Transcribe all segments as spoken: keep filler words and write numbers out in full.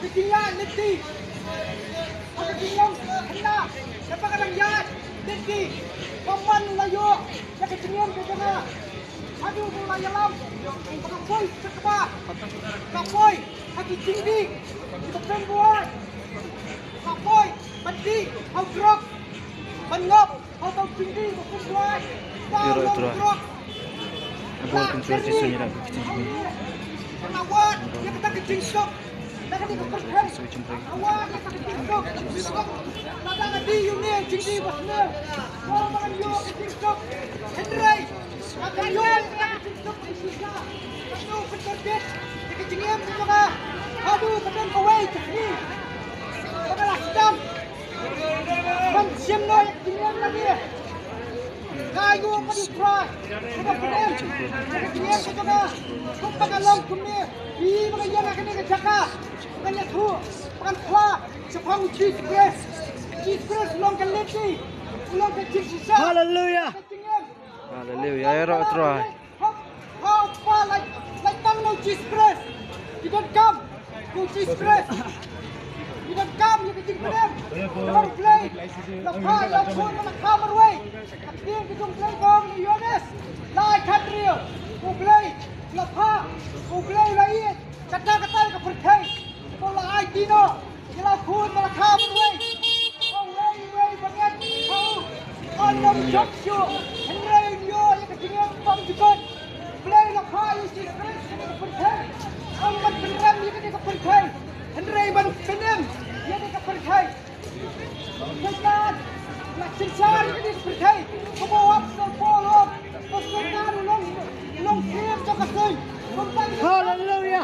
Ka jingïaid lynti. Ka jingïaid hynda kaba ka dang ïaid lynti. Ka mon la ïoh ïa ka jingim ka jong nga. Haduh ba la ïalam ba ka poi sha kba, ka poi ha ki jingdih kiba pynbuaid, ka poi ban dih ha u drok, ban ngop ha u jingdih ba pynbuaid. Ïaroh ïa u Trai. Ïaroh ïa u Trai Jisu, ïaroh ïa u Trai Jisu. Ka ïoh ka dei u Trai. Ka dei ka dei ka dei ka dei ka long kumne. Ïa ba ka ïeng ha kane ka jaka, ba kan ïathuh, ba kan phla shaphang u Jisu Khrist. U Jisu Khrist u long ka lynti, u long ka jingshisha. Haleluya. Ka jingim. Haleluya. Ïaroh Trai. Hok, hok, pa, lait, lait tang na u Jisu Khrist. Ki donkam ïa u Jisu Khrist. Ki donkam ïa ka jingpynim. Namar U Blei u la phah ïa u Khun ba la kha marwei. Ka ktien ka jong U Blei ka ong ha u Ïoannis lai khathynriew. U Blei u la phah, U Blei u la ïeit katta katta ïa ka pyrthei, ba u la aiti noh ïa la u Khun ba la kha marwei. Ba uwei uwei ba ngeit ha u un ym shong shuh, hynrei un ïoh ïa ka jingim bymjukut. U Blei u la phah ïa u Jisu Khrist ha kane ka pyrthei, ym ban pynrem ïa kane ka pyrthei, hynrei ban pynim ïa kane ka pyrthei. Soitan u la synshar ïa kane ka pyrthei. Kumba u apostol Paul u ong, ba Soitan u long, u long syiem jong ka suiñ. Haleluya.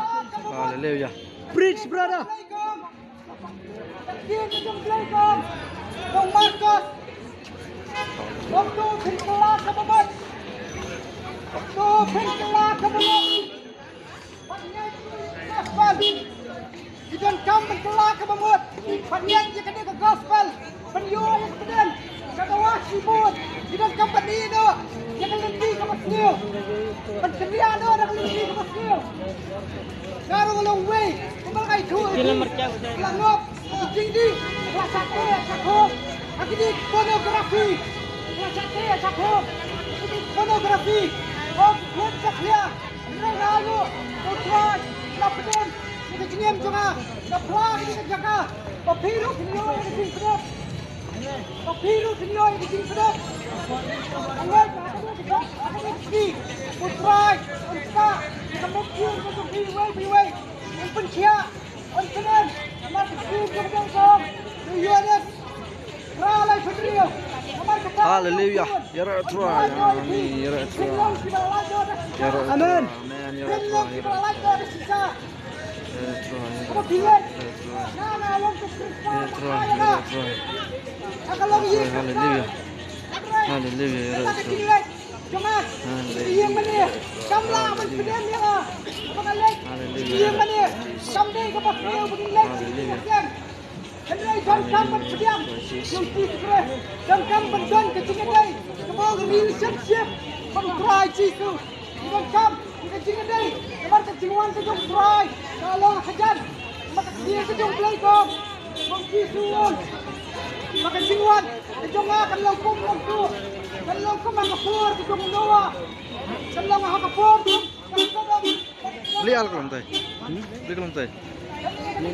Haleluya. Preach, brother. Ka ktien ka jong U Blei ka ong, jong Markos. Ong to phin kylla kaba mut. Ong to phin kylla kaba mut. Bad ngeit ïa ka gospel. Ki donkam ban kylla kaba mut. Bad ngeit ïa kane ka gospel. Ban ïoh ïa ka pdeng. Ka dawa shibun. Ki donkam ban ïeh noh ïa ka lynti kaba sniew. Ban kylla noh ïa ka lynti kaba sniew. Nga ruh nga long uwei, kumba la ïathuh ïa ngi, la ngop ha ki jingdih, la shah teh shah khum ha ki jingdih pornography, la shah teh shah khum ha ki jingdih pornography. Ong khun ka khia, hynrei nga ruh, U Trai u la pynim ïa ka jingim jong nga, u la phla ïa ka jaka ba phi ruh phin ïoh ïa ka jingpynim. Ba phi ruh phin ïoh ïa ka jingpynim. Nga ngeit ba ha kane ka jong, ha kane ka sngi, U Trai un ktah ïa ka mynsiem ka jong phi iwei pa iwei. Un pynkhiah, un pynim. Namar ka ktien jong U Blei ka ong ha u Ïoannis phra laiphew hynriew. Namar kata, Haleluya. Ïaroh Trai. Amen. Ïaroh Trai. Ïaroh Trai. Amen. Amen. Ïaroh Trai. Ïaroh Trai. Ïaroh Trai, ïaroh Trai, ïaroh Trai. Ïaroh Trai, ïaroh Trai. Haleluya. Haleluya, ïaroh Trai. Haleluya. Haleluya. Haleluya. Hynrei donkam ban pdiang ïa u Jisu Khrist. Donkam ban don ka jingïadei kaba ong relationship bad u Trai Jisu. Donkam ka jingïadei namar ka jingwan ka jong u Trai ka long hajan. Namar ka ktien ka jong u Blei ka ong, ba u Jisu u ong ba ka jingwan ka jong nga kan long kum long tu, kan long kum ha ka por ka jong u Noah, kan long ha ka por jong ka Sodom. Bli al ka long tai. Bli ka long tai. Ni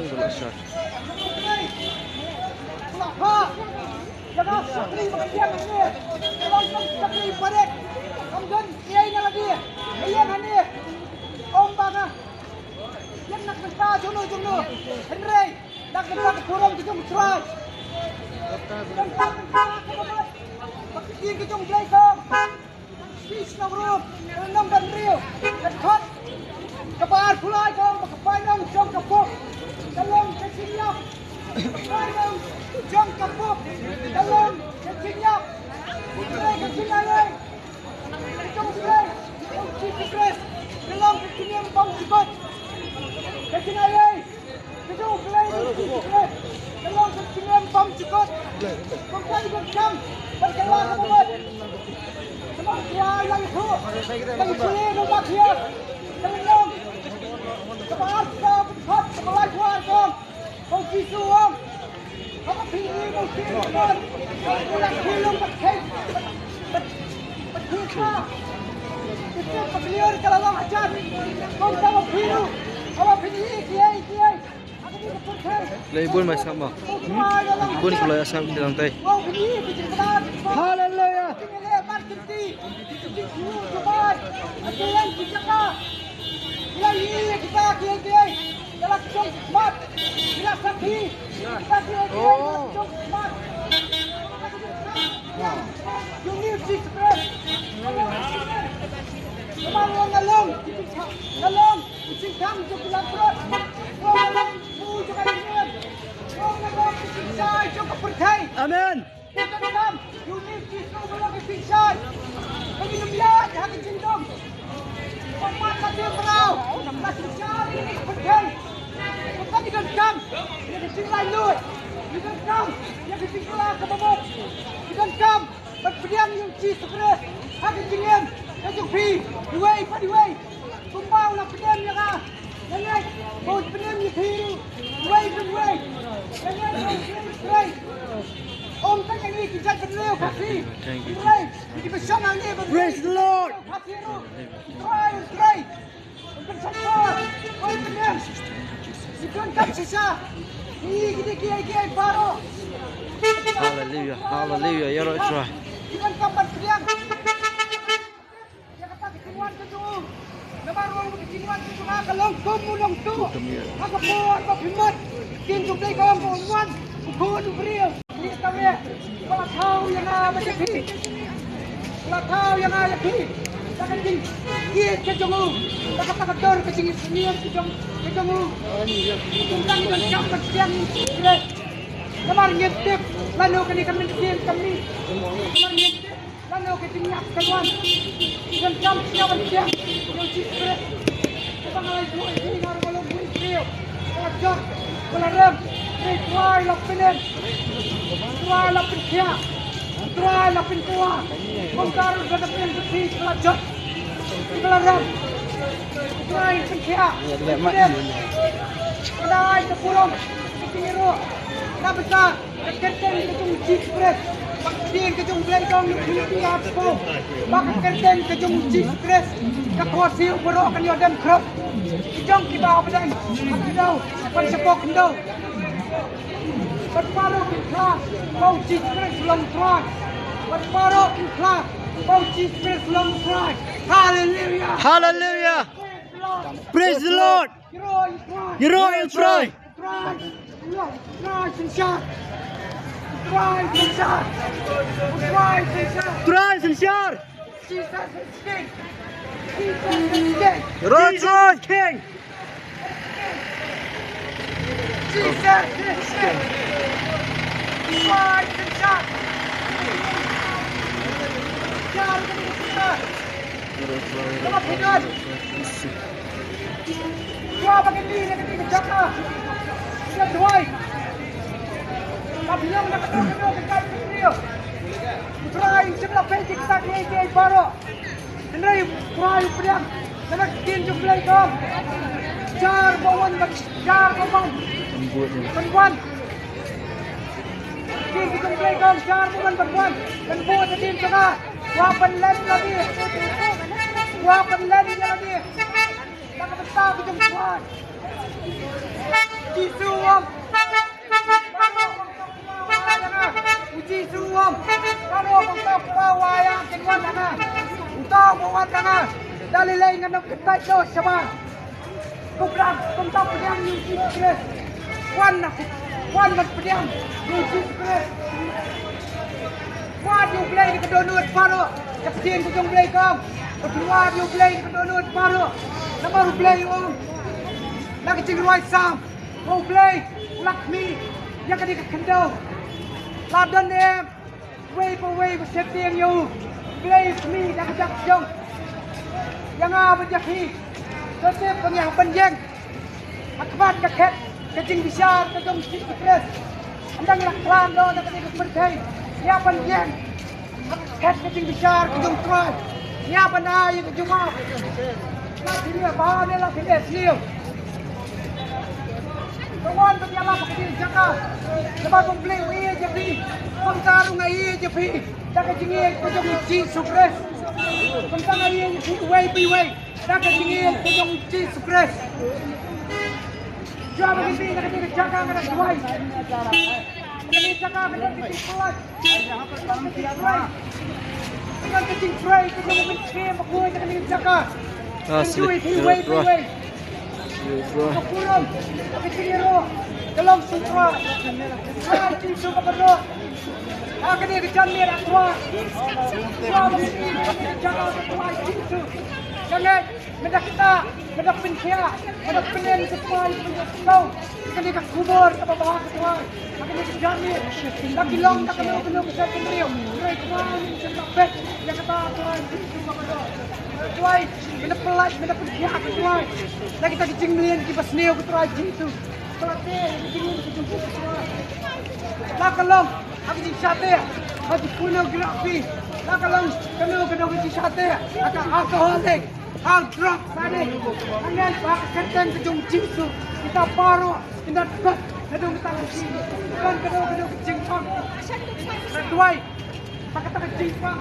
ba la shah. Hynrei na ka bynta ka burom ka jong u Trai, na ka bynta ka burom ka jong u Blei ka ong. Phi shnong Rom, lynnong ba hynriew, dkhot kaba arphew lai ka ong ba ka bainong jong ka pop ka long ka jingïap. Ka bainong jong ka pop ka long ka jingïap. Hynrei ka jingaiei ka jong U Blei, jong U Jisu Khrist, ka long ka jingim bymjukut. Ka jingaiei ka jong U Blei, jong U Jisu Khrist, ka long ka jingim bymjukut. Kumta ngi donkam ban kylla kaba mut. Namar U Trai u la ïathuh ha U Blei jong U Mathaios, ka lynnong kaba arphew saw, ka dkhot kaba Jisu ong, haba phi ïohi u Trai, u la phi long ba kheiñ, ba, ba kheiñ ka. Ki tip ba kliar ka la long hajan. Kumta ma phi ruh, haba phi ïohi kiei kiei, haba phi ïohi ka pyrthei. Lei bun mai sap ma. Bun ka la ïa sap ki dang tai. Wow, phi ïohi ki jingkyrkhu. Haleluya. Ki leh ban kynti. Ki jingkyrkhu jubab. Ki leh ki jaka. Ki la ïohi kita kiei kiei. Ki la shong khmat. Ki la sakhi. Kita kiei kiei ki la shong khmat. Ïohi u Jisu Khrist. Namar nga long, nga long u jingkhang jong ki langbrot. Nga long u jong ka ïing. Nga long u jingshai jong ka pyrthei. Amen. Ki donkam, ïohi Jisu ba long ka jingshai. Ba ngin ym ïaid ha ka jingdum. Ba mat la dei mraw, la jingshai ïa ka pyrthei. Ba ki donkam ïa ka jinglaitluid. Ki donkam ïa ka jingkylla kaba mut. Ki donkam ban pdiang ïa u Jisu Khrist ha ka jingim ka jong phi, iwei pa iwei. Kumba u la pdiang ïa nga, nga ngeit ba un pdiang ïa phi ruh, iwei pa iwei. Nga ngeit ba un pdiang ïa phi. Ym tang ïa ngi ki jaitbynriew Khasi, hynrei ïa kiba shong hangne ba Praise the Lord. Khasi ruh. Trai, Trai. Hallelujah, hallelujah, ïaroh Trai. Namar u ong ba ka jingwan ka jong nga ka long kum u nongtuh ha ka por ba phi mut. Ktien jong U Blei ka ong ba un wan u khun u briew. Kane ka wei ba la thaw ïa nga bad ïa phi. Ba la thaw ïa nga ïa phi da ka jingïeit ka jong u, da kata ka dur ka jingïeit ka jong, ka jong u. Kumta ngi donkam ban pdiang ïa u Jisu Khrist. Namar ngim tip lano kane ka mynsiem ka mih. Namar ngim tip lano ka jingïap kan wan. Ngi donkam sngewbha ban pdiang ïa u Jisu Khrist. Kaba nga la ïathuh ïa phi, nga ruh nga long uwei u briew ba la jot, ba la rem. Hynrei U Trai la pynim, U Trai la pynkhiah, U Trai la pyntwa. Kumta ruh ka dei ka pyrthei ka la jot, ka la rem. U Trai la pynkhiah, la pynim. Ka dei ka burom ka jong ngi ruh. Na bynta ka kyrteng ka jong u Jisu Khrist. Ba ka ktien ka jong U Blei ka ong ha Philippi arphew, ba ka kyrteng ka jong u Jisu Khrist ka khohsiew baroh, kan ïoh dem khrop. Ki jong kiba hap bteng, hap kdew ban shapoh khyndew. Bad baroh kin khlad ba u Jisu Khrist u long Trai. Bad baroh kin khlad ba u Jisu Khrist u long Trai. Haleluya. Haleluya. Praise the Lord. Praise the Lord. Ïaroh ïa u Trai. Ïaroh ïa u Trai. Trai, Trai synshar. Trai synshar. Trai synshar. Trai synshar. Jesus is King. Jesus is King. Ïaroh Trai. Jesus is King. Jesus is King. Trai synshar. Synshar. Come on, Peter. Shuwa ba kin leit na kane ka jaka, kin duwai. Ba phi long na kata ka jaka ka jaka ka jaka. U Trai u shym la peit ïa kita kiei kiei baroh. Hynrei U Trai u pdiang na ka ktien jong U Blei ka ong, jar ba wan ban, jar ba wan ban wan. Ktien jong U Blei ka ong, jar ba wan ban wan, ban bud ïa ka ktien jong nga. Kwah ban len ïa lade. Kwah ban len ïa lade. Na ka bynta ka jong U Trai. Jisu u ong, u Jisu u ong, baroh ba kin wan ha nga, kin wan ha nga. Uta uba wan ha nga, da lei lei ngan ym kyntait noh shabar. Kumta, kumta pdiang ïa u Jisu Khrist. Wan na, wan ban pdiang ïa u Jisu Khrist. Wad ïa U Blei da ka dohnud baroh. Ka ktien ka jong U Blei ka ong, ba phin wad ïa U Blei da ka dohnud baroh. Namar U Blei u ong na ka jingrwai Salm ba U Blei u la khmih ïa kane ka khyndew. La don ne em uwei pa uwei ba sheptieng ïa u? U Blei u khmih da ka dak jong. Ïa nga bad ïa phi, to tip ba ngi hap ban ïeng ha khmat ka khet ka jingbishar ka jong u Jisu Khrist. Ynda ngi la khlad noh na kane ka pyrthei, ngi hap ban ïeng ha ka khet ka jingbishar ka jong u Trai. Ngi hap ban ai ïa ka jingmap. La phi leh bha ne la phi leh sniew? Ka wan ban ïalap ha kane ka jaka. Namar ba U Blei u ïeit ïa phi. Kumta ruh nga ïeit ïa phi. Da ka jingïeit ka jong U Jisu Khrist. Kumta nga ïeit ïa phi uwei pa uwei. Da ka jingïeit ka jong U Jisu Khrist. Jia ba ngi phi na kane ka jaka ka dang duwai. Kane ka jaka ka dang kti pynlait. Ah, sila. Ka burom, ka jingïaroh, ka long sngewbha. Trai Jisu kaba ro. Ha kane ka janmiet, ah Trai. Trai Jisu, ka jaka ka Trai Jisu. Janmiet. Mynta kita, mynta pynkhiah, mynta pynim ka Trai, mynta sngewthuh. Kane ka khubor kaba bha ka Trai. Ha kane ka janmiet, la ki long da kano kano ka jaitbynriew. Trai Trai, mynta sngewthuh. Ïa kata Trai Jisu kaba ro. Trai, mynta pynlait, mynta pynkhiah ka Trai. La kita ki jingmlien kiba sniew ka Trai Jisu. Pynlait ïa ki jingmlien ki jong ka Trai. La ka long ha ka jingshah teh, ha ka pornography. La ka long kano kano ka jingshah teh, ha ka alcoholic. Hard drugs, ane, ane, ba ka kyrteng ka jong U Jisu, kita baroh, kita dot, ka dong kita ka jing, ka dong, ka dong, ka dong ka jingpang. Ka duwai, ba kata ka jingpang,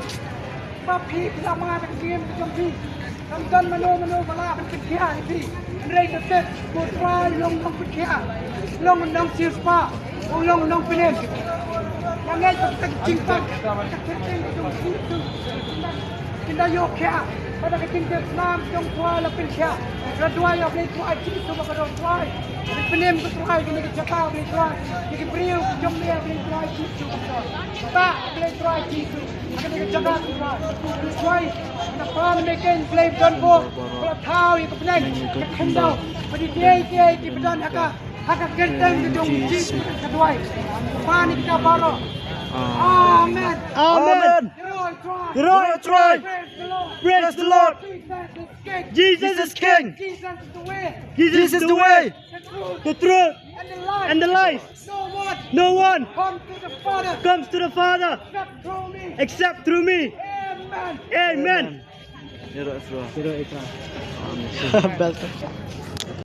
ba phi, phi la mad da ka jingim ka jong phi. Kam don mano, mano, ba lah ban pynkhiah ïa phi. Hynrei to tip, ko Trai u long nongpynkhiah, u long nongsiewspah, u long nongpynim. Nga ngeit ba kata ka jingpang, ka kyrteng ka jong U Jisu. Kin da ïoh khiah, bad da ka jingtip snam jong U Trai la pynkhiah. Nga duwai ïa U Blei Trai Jisu ba ka don Trai. Pynim ko Trai kane ka jaka U Blei Trai. Ïa ki briew ki jong me U Blei Trai Jisu ba ka don. Ta U Blei Trai Jisu. Kane ka jaka ko Trai. Trai. Nga pan me ken Blei don bor. Ko la thaw ïa ka bneng. Ka khyndew. Bad ïa ki, ki, ki ba don ha ka. Ha ka kyrteng ka jong U Jisu ka duwai. Pan ïa kita baroh. Amen. Amen. Hero Trai. Hero Trai. Praise the Lord. Praise the Lord. Jesus is King. Jesus is King. Jesus is the way. Jesus is the way. The truth. The truth. And the life. And the life. No one. No one. Comes to the Father. Comes to the Father. Except through me. Except through me. Amen. Amen. Amen. Hero Trai. Hero Trai. Amen.